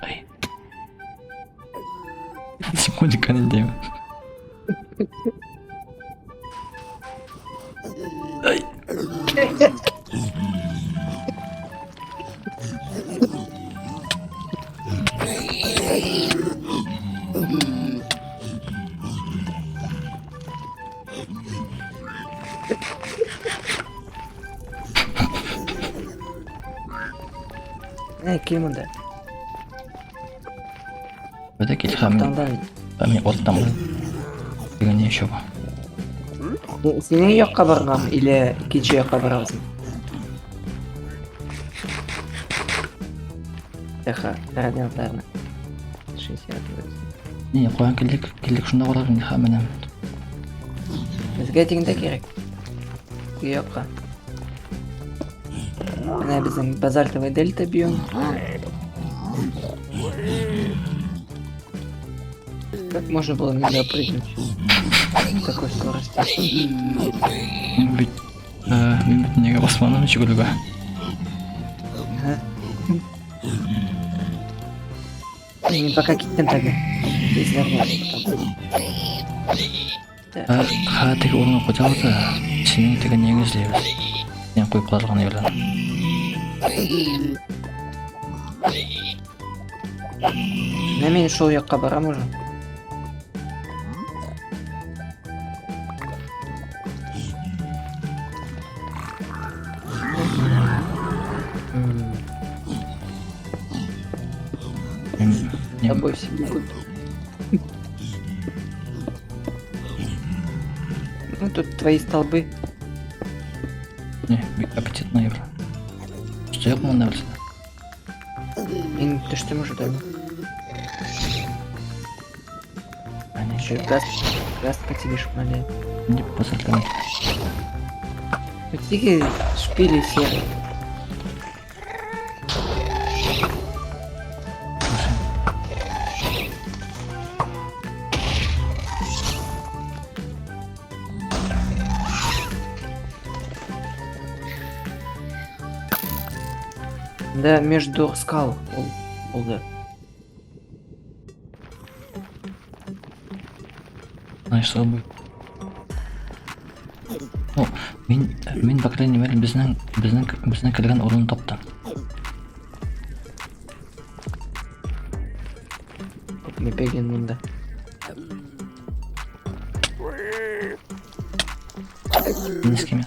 Ай. Симфоника инде. Ай. Ә, кил монда. Бәдә кил һәм Таңдан. мин оттам. Дигән еще бар. Синең якка барган или икенче якка барабызмы? Эха, координатларны. 68. Не, каян килдек? Килдек шунда барабыз инде һәм менә. Безгә тегендә кирәк. Теге якка. Менә безнең базальтовый дельта биом. Как можно было не допрыгнуть? С такой скорости. Мин бит мин бит нигә басмадым чүгүлгә. Ага. Мин пока киттем тогда. Эзләргә потом. Так, Ха, теге урынга куябыз да, синең теге неңе эзлибез. Син куеп калдырган әйберләрне. Менә мин шул якка барам уже. М, Мин С тобой все бегут. Ну тут твои столбы. не, бик аппетитный әйбер. Төстә юк монда берсе. Мин төштем уже давно. Әне, Еще газ, газ по тебе шмаляет. дип басылган. Какие шпили серые. Да, между скал ул булды. Знаешь, что будет? Ну, мин, по крайней мере, безнең килгән урынны таптым. Мин пеглин монда. Ни с кем?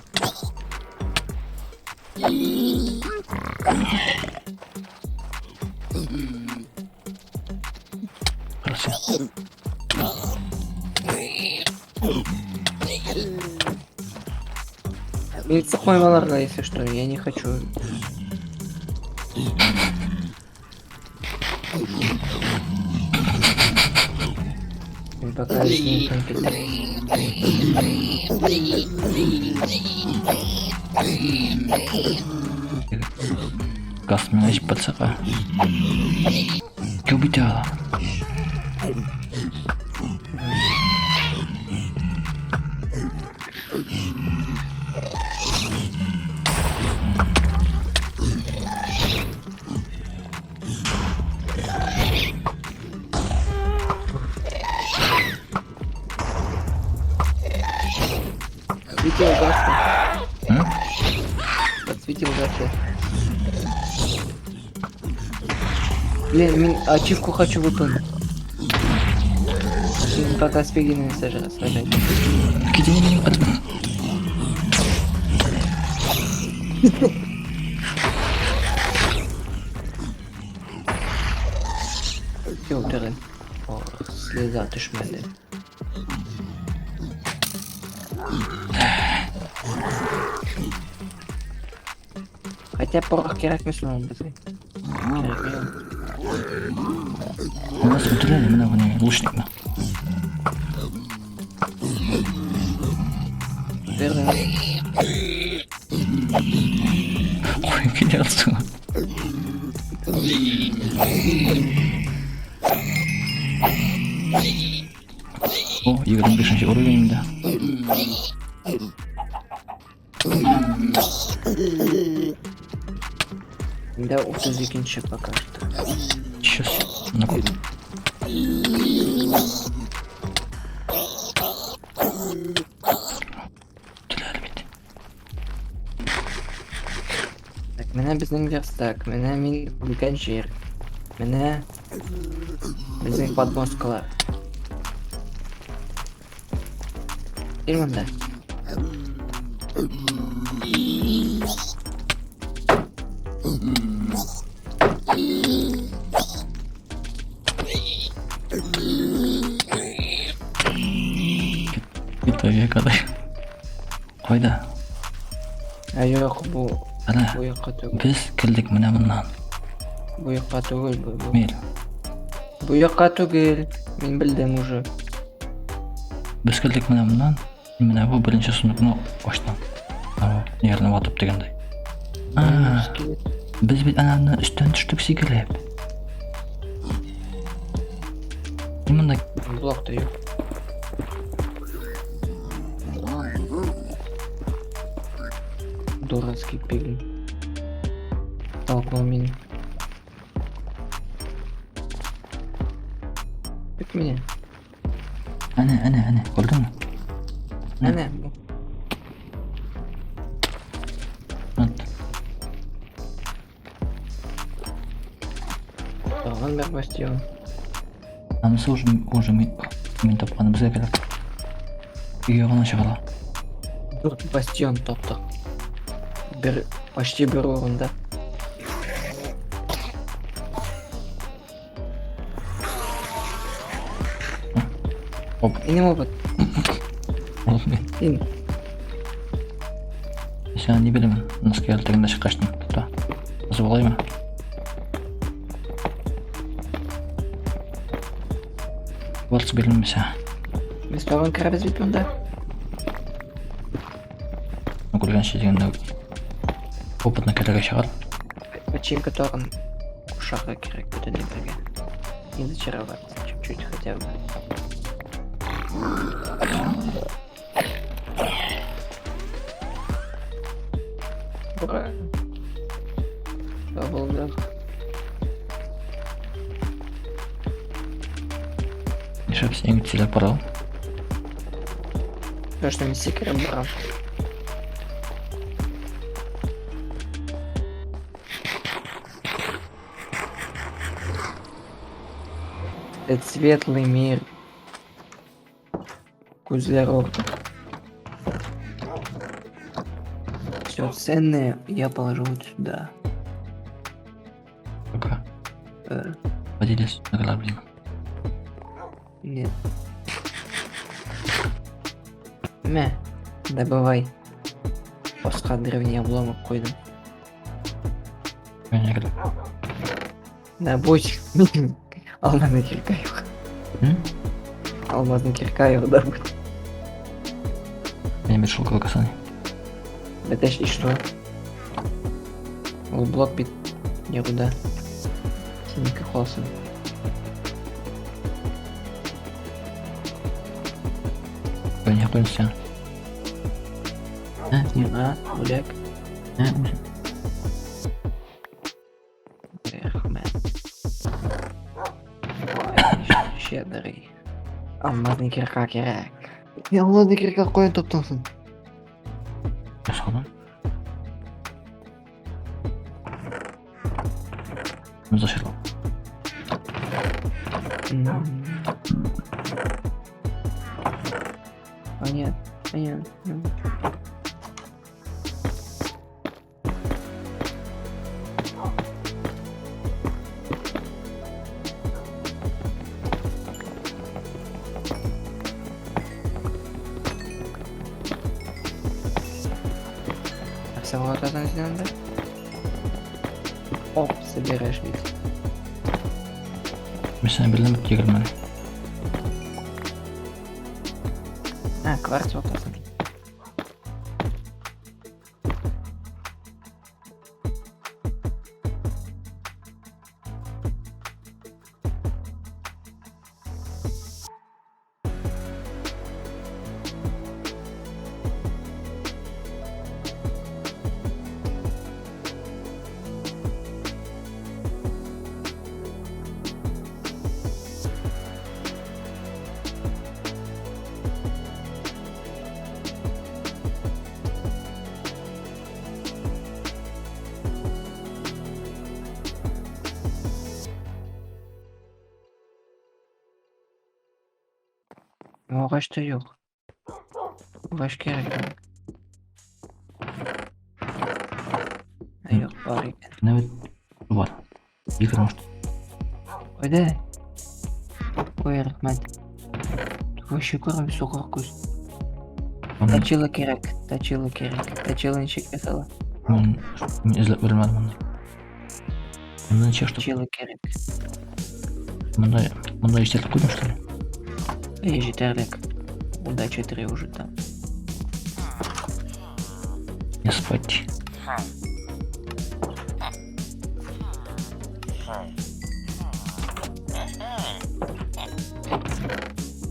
Хорошо. Мин чыкмыйм аларга, если что, я не хочу. Мин пока с ним компьютер. Газ миңа җип батсака. Кем бит ала? Подсветил гаста. М? Подсветил гаста. Блин, мин ачивку хочу выполнить. Син пока с пиглинами сражайся. Кидини минем катым. Юк, түгел. О, слеза төшмәде. Хотя порох кирәкме соң ул безгә? Кирәкми ул. У нас үтерәле менә бу не, лучникны. Верно. Ой, киләсең. О, 25 уровень инде. Да, 32 пока что. Сейчас. Сундук. Түләр бит. Так, менә безнең верстак, менә мин үлгән җир. Менә безнең подмосткалар. Кил монда. Китайга кадәр. Кайда? Ә юк, бу Әнә, бу якка түгел. без килдек менә моннан. Бу якка түгел бу. Бу, Мил. бу якка түгел. Мин белдем уже. Без килдек менә моннан. Менә бу беренче сундукны ачтым. Менә бу нервны ватып дигәндәй. А, Скелет. без бит ананы өстән төштек сикереп. Мин монда Блок та юк. Дурацкий пиглин. Толкнул меня. Бит меня. әнә, әнә, әнә, күрдеңме? Менә. Әнә, бу. Вот. Тагын бер бастион. Анысы уже мин тапканы безгә кирәк. Өйгә гына чыгара. Дүрт бастион таптык. Бер, почти бер урында. Оп. Минем опыт. Ул мин. Син. Сиңа ни беләм, носки әлтегендә чыккачтын. Тота. Звалаймы? Кварц бирелмәсә. Без тагын керәбез бит монда. Күргәнче дигәндә опытны керергә чыгар. Починка тагын кушарга кирәк бөтен әйбергә. Не зачароваться чуть-чуть хотя бы. Ура! Табылдык. Нишләп син сөйләп барасың? Потому что мин сикереп барам. Этот светлый мир. Күзләр авырта. Все ценное я положу вот сюда. Пока. Поделись награблением. Нет. Мә, добывай. Башка древний обломок куйдым. Мин кереп. Добудь. Алмазный кирка юк. М? Алмазный кирка юк, добудь. Мин бер шелковый касание. Это и что? Ул блок бит никуда. Синеке калсын. Мин куйдым сиңа. Ә, Миңа бүләк. ә, үзем. Рәхмәт. Ой, щедрый. Алмазный кирка кирәк. Алмазный кирка каян таптың син? Ясадым. Зашил. Понятно, понятно. Нәрсә ватасың син анда? Оп, собираешь ведь. Мин сиңа бирдем бит егермени. А, кварц ватасың. Агач та юк. Агач кирәк. Ә, юк, бар икән. Менә бит бар. 20 штук. Кайда? Ой, рәхмәт. Вообще күрмим, сукыр күз. Аны Точила кирәк, точила кирәк. Точила ничек ясала? мин эзләп белмәдем аны. Монда ничә штук? Точила кирәк. Монда җитәрлек куйдым, что ли? Эй, җитәрлек. Удачи 3 уже там. Не спать.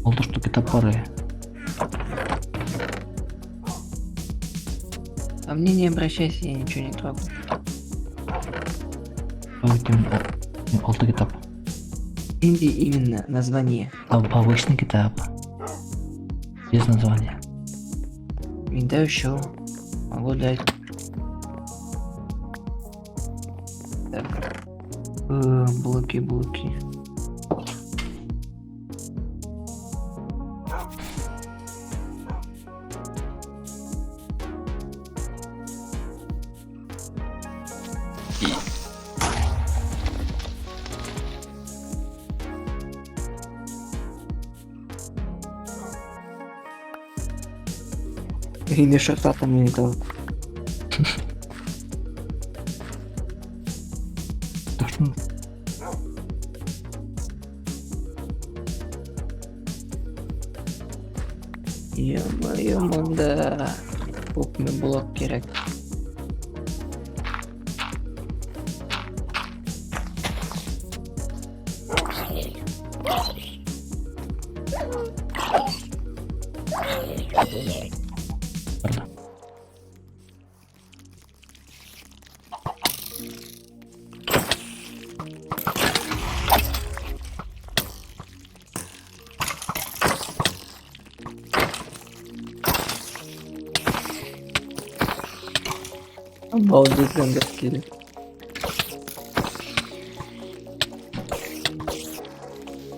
Алты штук китап бар. А мне не обращайся, я ничего не трогаю. Алты китап. Инди именно название. Обычный китап. Без названия. Миндә еще. Могу дать. Так. Блоки, блоки. Инде шартлатам мин дал. Так что Ё-моё, монда күпме блок кирәк. Барды. Обалдеть, зомби.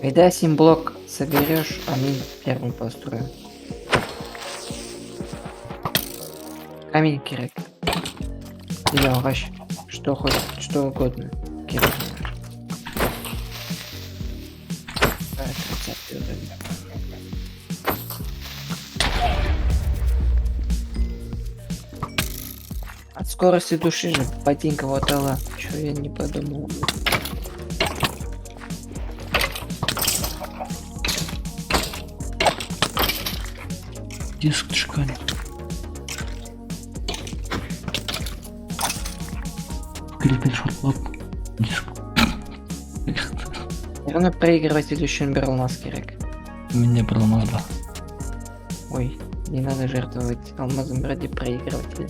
Когда 7 блок соберешь, а мы первым построим. Камень кирәк. Или агач. Что хоть, что угодно. Кирәк. Так, 30 уровень. От скорости души же ботинка хватало. Чё я не подумал. Диск төшкән. Крипер шартлап. Диск. Наверное, проигрыватель өчен бер алмаз кирәк. Миндә бер алмаз бар. Ой, не надо жертвовать алмазом ради проигрывателя.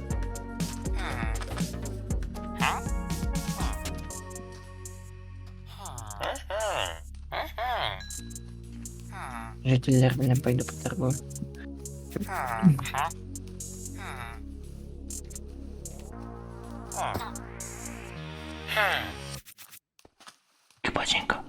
Жительләр белән пойду поторгую. Ике ботинка.